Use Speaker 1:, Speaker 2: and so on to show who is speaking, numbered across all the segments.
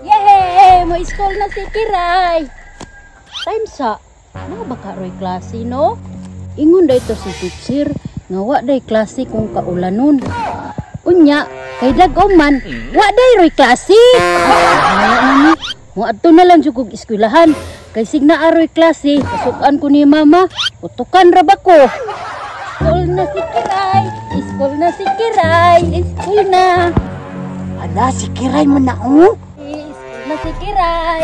Speaker 1: Yay! Mo school na si Kiray. Time sa na baka roy klase, no? Ingon day to si teacher nga wa day klase kung kaulanon. Unya, kay dag-o man, wa day roy klase. Ah, ni. Moadto na lang jud kog eskwelahan. Kay sig naa roy klase, pasukan ko ni mama, utukan ra ba ko? School na si Kiray, school na si Kiray, school na.
Speaker 2: Ala, si Kiray man na, oh.
Speaker 1: School na si Kiray.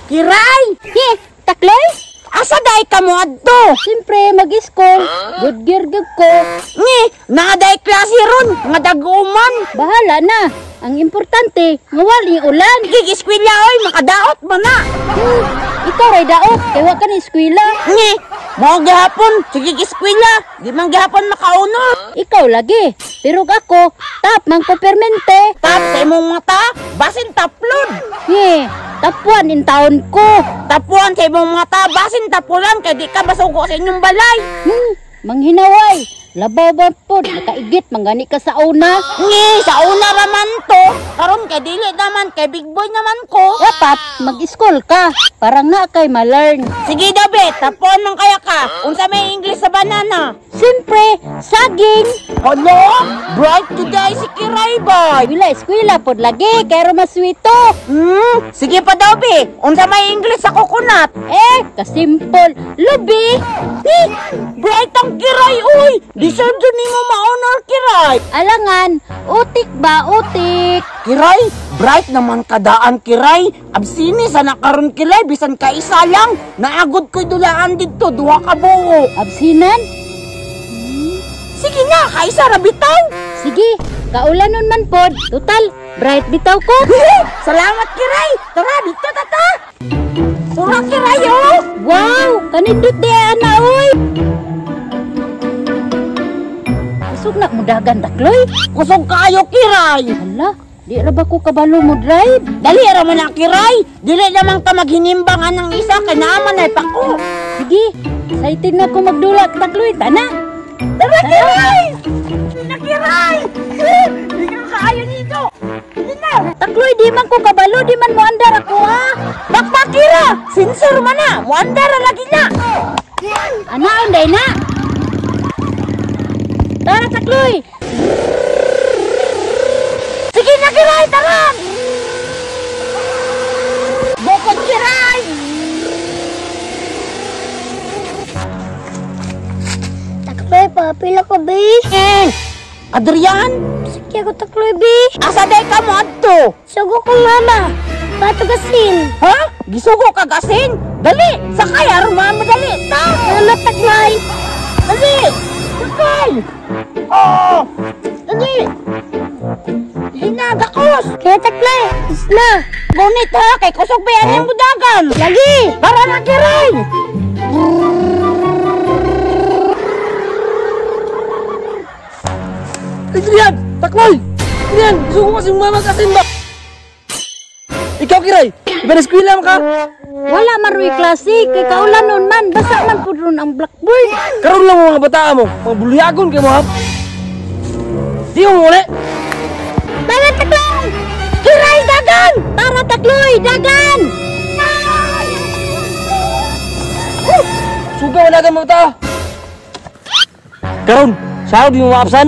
Speaker 2: Kiray!
Speaker 1: He, takloy?
Speaker 2: Asa day ka mo adto?
Speaker 1: Siyempre, mag-school. Good gear gud ko.
Speaker 2: Ngi, naa day klase ron, nga dag-uman.
Speaker 1: Bahala na. Ang importante, nga wali ulan.
Speaker 2: Sige, eskwela oy, makadaot man na.
Speaker 1: Ikaw ray daot, kay wa ka ni eskwela.
Speaker 2: Ngi, mao gihapon, sige eskwela, di man gihapon makauna.
Speaker 1: Ikaw lagi. Pero ako, tap man ko permente.
Speaker 2: Tap sa imong mata, basin taplod.
Speaker 1: Ngi, tapuan in taon ko.
Speaker 2: Tapuan sa imong mata, basin tapulan kay di ka masugo sa inyong balay.
Speaker 1: Manghinaway. Labaw ba pod, nakaigit mangani ka sa una.
Speaker 2: Ngi, sa una ra man to. Karon kay dili naman, kay big boy naman ko.
Speaker 1: Dapat mag-school ka para nga kay ma-learn.
Speaker 2: Sige daw be, tapuan man kaya ka. Unsa may English sa banana?
Speaker 1: Siyempre, saging.
Speaker 2: Hello? Bright today si Kiray boy.
Speaker 1: Wala eskwela pod lagi, kay ro maswito.
Speaker 2: Sige pa daw be, unsa may English sa coconut?
Speaker 1: Eh, kasimple. Lubi.
Speaker 2: Eh, bright ang Kiray uy. Deserve jud nimo ma-honor Kiray.
Speaker 1: Alangan, utik ba utik?
Speaker 2: Kiray, bright naman kadaan Kiray. Absini sa nakaron Kiray bisan kaisa lang. Naagod ko'y dulaan didto duha ka buo.
Speaker 1: Absinan?
Speaker 2: Sige na, kaisa ra bitaw.
Speaker 1: Sige, kaulanon man pod. Total, bright bitaw ko.
Speaker 2: Salamat Kiray. Tara dito tata. Sura Kiray oh.
Speaker 1: Wow, kanindot di ana oy. Kusog na mudagan takloy.
Speaker 2: Kusog kaayo Kiray.
Speaker 1: Hala, di ra ba ko kabalo mo drive?
Speaker 2: Dali ra man na Kiray. Dili naman ka maghinimbang anang isa kay naa man ay pako.
Speaker 1: Sige, excited na ko magdula takloy. Tana.
Speaker 2: Tara Kiray! Na Kiray! Di ka kaayo dito. Sige na.
Speaker 1: Takloy, di man ko kabalo, di man mo andar ako ha.
Speaker 2: Bakbakira! Sensor man na! Muandar ra lagi na!
Speaker 1: Ana, unday na. Tara takloy.
Speaker 2: Sige na Kiray, tara! Bukod Kiray!
Speaker 3: Takloy, papila ko, be.
Speaker 2: Eh, Adrian?
Speaker 3: Sige ako takloy, be.
Speaker 2: Asa day ka mo adto?
Speaker 3: Sugo ko mama. Bato gasin.
Speaker 2: Ha? Gisugo ka gasin? Dali! Sakay, aron mama, dali! Ta!
Speaker 3: Salamat, takloy.
Speaker 2: Dali! Sakay! Oh! Dali! Sige na, gakos!
Speaker 3: Kaya takloy, is na.
Speaker 2: Gunit ha, kay kusog ba yan yung budagan?
Speaker 3: Lagi!
Speaker 2: Tara na, Kiray!
Speaker 4: Adrian! Takloy! Adrian! Gusto ko kasi mama kasin ba? Ikaw, Kiray! Iba na eskwela ka?
Speaker 1: Wala man roy klase, kay kaulanon man, basa man pud ron ang blackboard.
Speaker 4: Karon lang mga bataa mo, mga bulyagon kay mo ha? Di mo muli!
Speaker 3: Tara, takloy!
Speaker 2: Kiray, dagan!
Speaker 1: Tara takloy, dagan!
Speaker 4: Suga, wala kang mga bataa! Karon, saan di mo maapsan?